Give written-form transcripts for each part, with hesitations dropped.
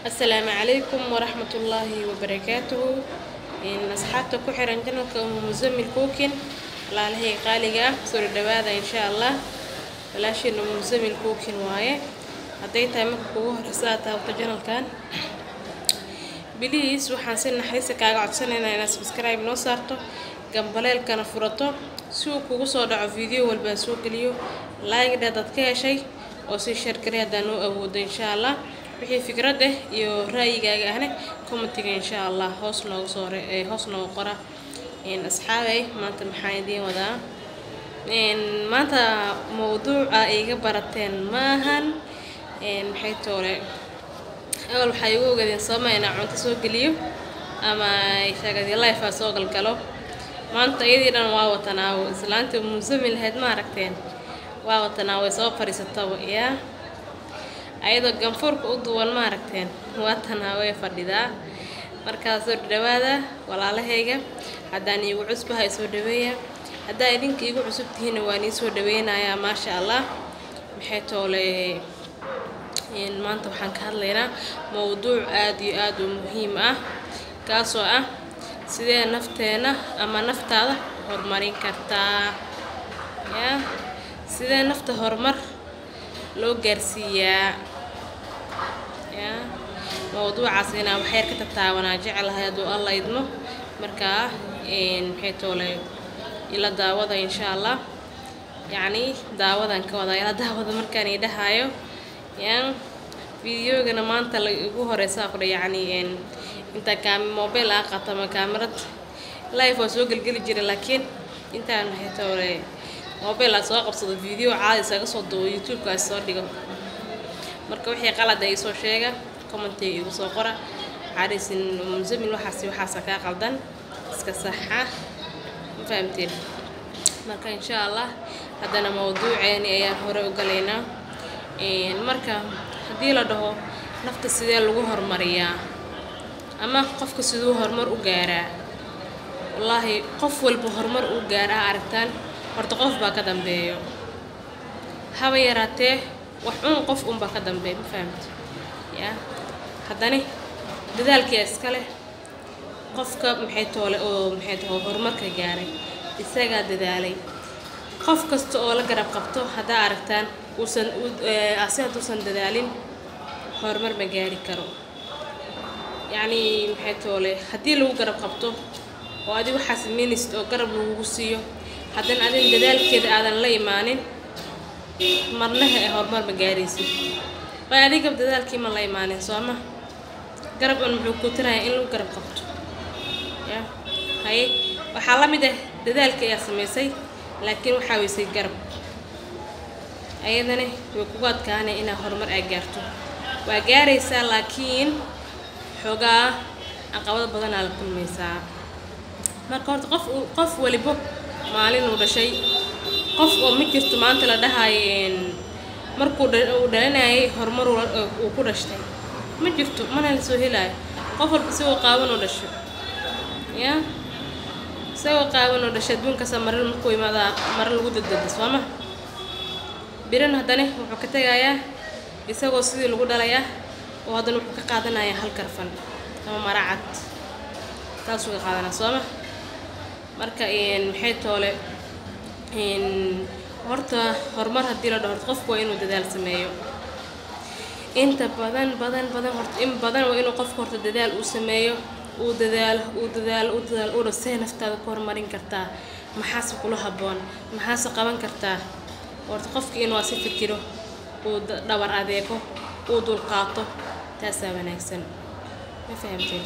Asalaamu calaykum waraxmatullaahi wabarakaatuhu. Asxaabta ku xiran channelka Umu Muzammil Cooking, walaalahey qaaliga ah, soo dhawaada insha Allah. Walaashiin Umu Muzammil Cooking waaye. Hadday tahay marka kugu horeysa aad taabato channelkan, please waxaan si naxariista kaaga codsanaynaa inaad subscribe noo saarto, gambaleelkana furato si uu kugu soo dhaco video walba soo geliyo. Like dheh dad ka heshay oo sii share garee haddaan noo awoodo insha Allah. Wixii fikrad ah iyo ra'yigaaga ahne commentiga insha Allah hoos noogu soo hoos noogu qora. Asxaabay, maanta maxaan idiin wadaa? Maanta mawduuca iga barateen maahan. Maxay toole, awal waxaa igu ogaadeen sooma inaan cunto soo geliyo ama sheegadi live aa soo galgalo. Maanta iyadii dhan waa watanaawo, islaanta Musamil lahayd ma aragteen? Waa watanaa, way soo fadhiisataba yaa ayadoo ganfuurka u duwan, ma aragteen? Waa tanaa, way fadhidaa. Markaa soo dhawaada walaalahayga. Haddaan iigu cusbahay, soo dhaweeya. Haddaa idinka iigu cusub tihiinna, waan ii soo dhaweynayaa, maasha Allah. Maxay toole, maanta waxaan ka hadlaynaa mowduuc aad iyo aad u muhiim ah, kaasoo ah sidee nafteena ama naftaada horumarin kartaa, yaa sidee nafta horumar loo gaarsiiyaa. Yaa mowduucaas inaan waxyar ka tataabanaa jeclahay hadduu Alla idmo. Markaa maxay toole, ila daawada insha Allah. Yacni daawadan ka wadaa, ila daawada markaan ii dhahayo yaa videogana maanta la igu horeysa ku yacni inta kaam mobile aa qaato ama kaamarad live waa soo gelgeli jiray, laakiin intaan maxay toole mobile aa soo qabsado, video caadi isaga soo duubo, YouTube-ka soo dhigo. Marka wixii qalad ay soo sheega, commentiga igu soo qora. Waxaa Muzammil, waxaasi waxaasa kaa qaldan, iska saxa. Ma fahamteen? Marka insha Allah haddana mawduuceeni ayaan hore u galaynaa. Marka haddii la dhaho nafta sidee lagu horumariyaa ama qofka siduu horumar u gaaraa, wallaahi qof walba horumar uu gaaraa aragtaan, horta qof baa ka dambeeyo, haba yaraatee wax un qof unbaa ka dambeeya. Ma fahamti? Ya haddana dadaalkiia iska leh qofka maxay toole oo maxay taho horumarka gaaray, isagaa dadaalay. Qof kasta oo la garab qabto haddaa aragtaan uusan asi hadduusan dadaalin, horumar ma gaari karo. Yacni maxay toole, haddii lagu garab qabto oo adi waxaa sameynaysid oo garab lagugu siiyo, haddana adin dadaalkeeda aadan la imaanin, marnaha ee horumar ma gaaraysid. Way adiga dadaalkii ma la imaanin, sooma? Garab un muxuu ku tirayaa in lagu garab qabto? Ya haye, waxaa la mid ah dadaalka ayaa samaysay, laakiin waxaa weysay garab, ayadana way kugu adkaanay inaad horumar ay gaarto. Waa gaaraysaa, laakiin xoogaa caqabado badanaa la kulmaysaa. Marka horta qof walibo maalin uu dhashay, qof oo ma jirto maanta la dhahayo markuu uu dhalinayay horumar uu ku dhashtay, ma jirto, mana la soo helaayo. Qof walba isagoo qaawan oo dhasho, ya isagoo qaawan oo dhashay adduunkaasa mare markuu imaadaa mare lagu dadada, sooma? Biran haddana wuxuu ka tegayaa isagoo sidii lagu dhalayaa oo haddana wuxuu ka qaadanayaa hal karfan ama mara cad, taasuu ka qaadanaa, sooma? Marka maxay toole, horta horumar haddii la dhaho, horta qofku waa inuu dadaal sameeyo inta badan badan badan. Horta in badan waa inuu qofku horta dadaal uu sameeyo, uu dadaalo, uu dadaalo, uu dadaalo, uu dhaho see naftaada ku horumarin kartaa, maxaase kula habboon, maxaase qaban kartaa. Horta qofka inuu asi fikiro, uu dhabar adeego, uu dulqaato, taasaa wanaagsan. Ma fahamteen?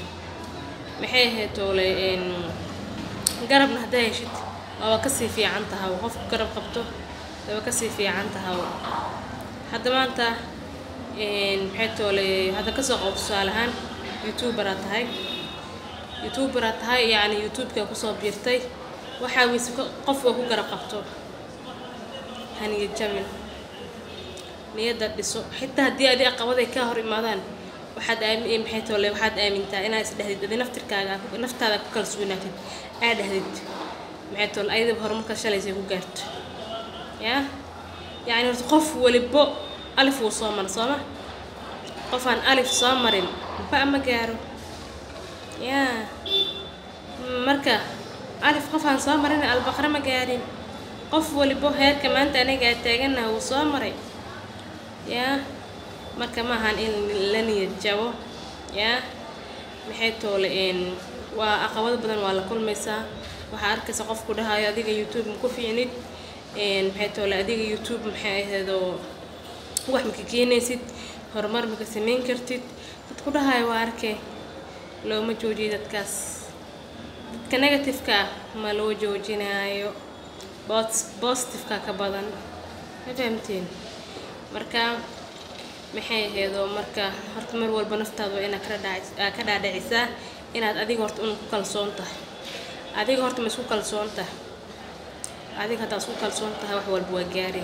Maxay ahayd toole, garabna haddaa heshid waaba kasii fiican taha, qofku garab qabto waaba kasii fiican taha. Hadda maanta maxay toole, hadda kasoo qabo tusaale ahaan youtuber aa tahay, youtuber aa tahay, yacni YouTube-ka kusoo biirtay, waxaa weyse qof oo ku garab qabto. Ha niyad jabin, niyadda dhiso. Xitaa haddii adi aqabaday kaa hor imaadaan, waxaad aami maxay toole, waxaad aamintaa inaad isdhehdid adi naftirkaaga, naftaada ku kalsoonaatid, aad dhahdid maxay toole, ayadaba horumarka shalaysay ku gaarto. Ya yacni horta qof walibo alif wuu soo mara, sooma? Qof aan alif soo marin ba ma gaaro. Yaa marka alif qof aan soo marin albaqra ma gaarin. Qof walibo heerka maanta aniga aa taaganaha wuu soo maray. Yaa marka ma ahan in la niyad jabo. Yaa maxay toole waa caqabado badan waa la kulmaysaa. Waxaa arkaysa qof ku dhahayo adiga YouTube ma ku fiicnid, maxay toole adiga YouTube maxay ahaydoo wax ma ka keenaysid, horumar ma ka samayn kartid. Dad ku dhahayo waa arkay. Looma joojiyo dadkaas, dadka negative-ka ah ma loo joojinaayo, positive-ka ka badan. Ma fahamteen? Marka maxay ahaydoo marka horta mar walba naftaada waa inaad ka dhaadhicisaa inaad adiga horta un ku kalsoon tahay. Adiga horta ma isku kalsoon tahay? Adiga haddaad isku kalsoon tahay wax walba waa gaari.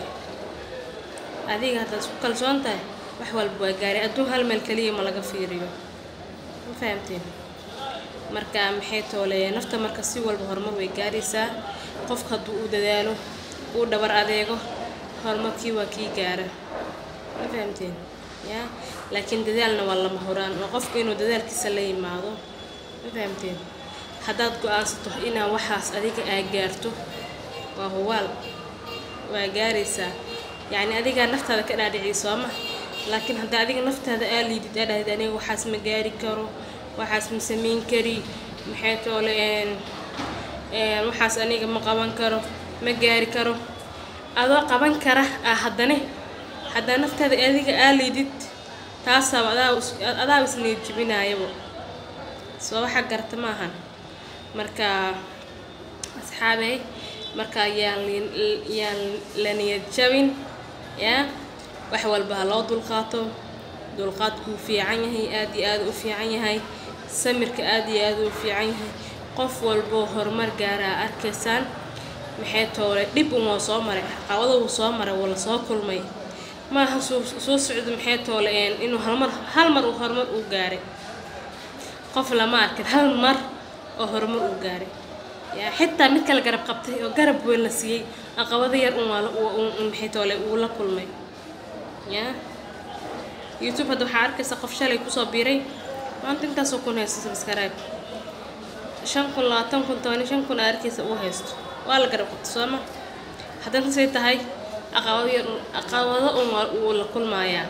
Adiga haddaad isku kalsoon tahay wax walba waa gaari. Adduun hal meel kaliya ma laga fiiriyo. Ma fahamteen? Marka maxay toole nafta marka si walba horumar way gaaraysaa. Qofka hadduu u dadaalo, uu dhabar adeego, horumarkii waa kii gaara. Ma fahamteen? Yaa laakiin dadaalna waa lama huraan, waa qofka inuu dadaalkiisa la yimaado. Ma fahamteen? Haddaad go-aansato inaa waxaas adiga aa gaarto, waa huwaal waa gaaraysaa. Yacni adigaa naftaada ka dhaadhiciy sooma? Laakiin haddaa adiga naftaada aa liidid, aa dhahdid aniga waxaas ma gaari karo, waxaas ma samayn kari, maxay toole waxaas aniga ma qaban karo, ma gaari karo, adoo qaban kara ah haddane haddaa naftaada adiga aa liidid, taasaaba adaa isniyad jebinaayaba. Soo waxa garta maahan. Marka asxaabey, marka yaan la niyad jabin. Yaa wax walba ha loo dulqaato. Dulqaadku wuu fiican yahay, aad iyo aad u fiican yahay. Samirka aad iyo aad u fiican yahay. Qof walboo horumar gaaraa arkaysaan, maxay toole dhib un waa soo maray, caqabado wuu soo maray, wuu la soo kulmay. Maaha soo socdo maxay toole inuu hal mar uu horumar uu gaaray. Qof lama arkin hal mar oo horumar uu gaaray. Yaa xitaa mid kale garab qabtay oo garab weyn la siiyey, caqabado yar un waa maxay toole uu la kulmay. Yaa YouTube hadda waxaa arkaysa qof shalay kusoo biiray, maanta intaasoo kun haysto subscribe, 5,000, 20,000, 15,000 aa arkaysa uu haysto. Waa la garab qabtay sooma? Haddana say tahay caqabado yar, caqabado un waa uu la kulmayaa.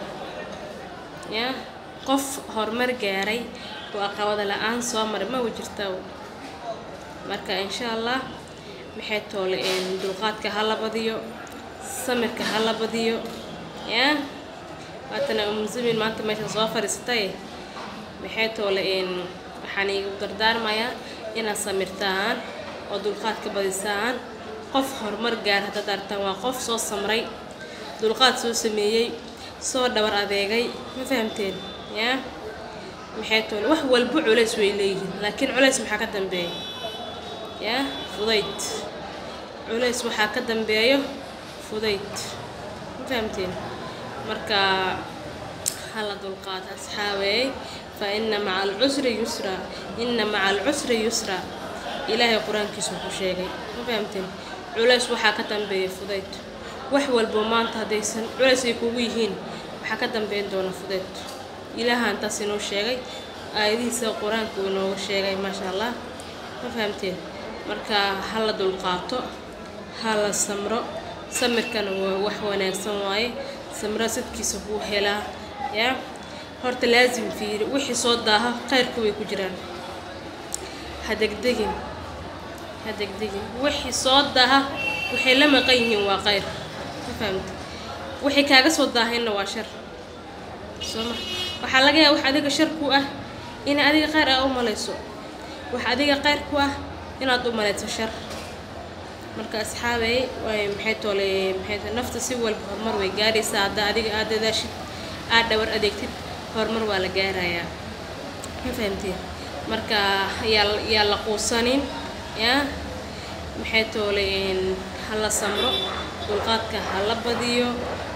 Yaa qof horumar gaaray oo caqabado la-aan soo maray ma jirtaa. Marka insha Allah maxay toole dulqaadka ha la badiyo, samirka ha la badiyo. Yaa waatana Umuzamin maanta meesha soo fadhiisatay. Maxay toole waxaan iigu dardaarmayaa inaad samirtaan oo dulqaadka badisaan. Qof horumar gaar haddaad aragtaan, waa qof soo samray, dulqaad soo sameeyey, soo dhabar adeegay. Ma fahamteen? Yaa maxay toole wax walba culays way leeyihiin, laakiin culays maxaa ka dambeeya? Yaa fudayd. Culays waxaa ka dambeeyo fudayd. Ma fahamteen? Marka hala dulqaata asxaabey. Fa ina maca alcusri yusra, ina maca alcusri yusra, Ilaahay qur-aankiisu ku sheegay. Ma fahamteen? Culays waxaa ka dambeeya fudayd. Wax walbo maanta haddaysan culays ay kugu yihiin, waxaa ka dambeyn doona fudayd. Ilaaha intaas inoo sheegay, aayadihiisa qur-aanka uu inooga sheegay, maasha Allah. Ma fahamteen? Marka hala dulqaato, hala samro. Samirkana waa wax wanaagsan waaye. Samra sidkiisa kuu helaa. Yaa horta laasim fiiri wixii soo daaha khayrka way ku jiraan. Ha degdegin, ha degdegin. Wixii soo daaha waxay la maqan yihiin waa khayr. Ma fahamte? Wixii kaaga soo daahayna waa shar. Soo ma waxaa laga yaaba wax adiga shar ku ah in adiga khayr aa u malayso, wax adiga khayr ku ah inaad u malayso shar. Marka asxaabey, way maxay toole maxay nafta si walba horumar way gaaraysaa. Haddaa adiga aad dadaashid, aad dhabar adeegtid, horumar waa la gaarayaa. Ma fahamteen? Marka yaa la quusanin. Yaa maxay toole hala samro, dulqaadka hala badiyo.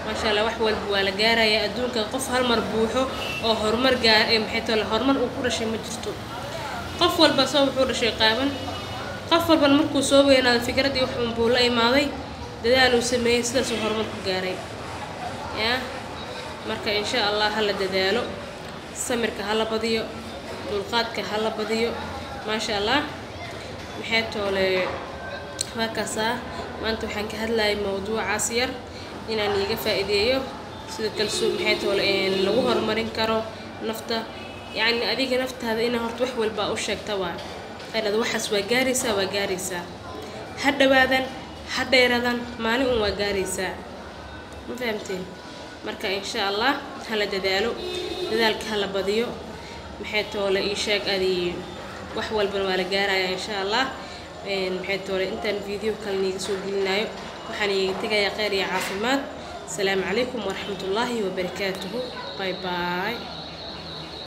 Maasha Allah, wax walba waa la gaarayaa. Adduunka qof hal mar buuxo oo horumar gaar ee maxay toole horumar uu ku dhashay ma jirto. Qof walba soo wuxuu dhashay qaaban. Qof walbana markuu soo weynaado fikraddii wax uun buu la imaaday, dadaal uu sameeyey, sidaasuu horumar ku gaaray. Yaa marka insha Allah hala dadaalo. Samirka hala badiyo, dulqaadka hala badiyo. Maasha Allah. Maxay toole, waa kaasaa. Maanta waxaan ka hadlayay mawduucaas yar inaan iiga faa'iideeyo sida kalsoo, maxay toole, lagu horumarin karo nafta. Yacni adiga naftaada inaa horta wax walba u sheegta waa inaad waxaas waa gaaraysaa, waa gaaraysaa. Ha dhawaadan, ha dheeradan, maalin un waa gaaraysaa. Ma fahamteen? Marka insha Allah hala dadaalo, dadaalka hala badiyo. Maxay toole, ii sheeg adi, wax walbana waa la gaarayaa insha Allah. Maxay toole, intaan video kale niiga soo gelinayo, waxaan iiga tegayaa kheyr iyo caafimaad. Asalaamu calaykum waraxmatullaahi wabarakaatuhu. Bye bye.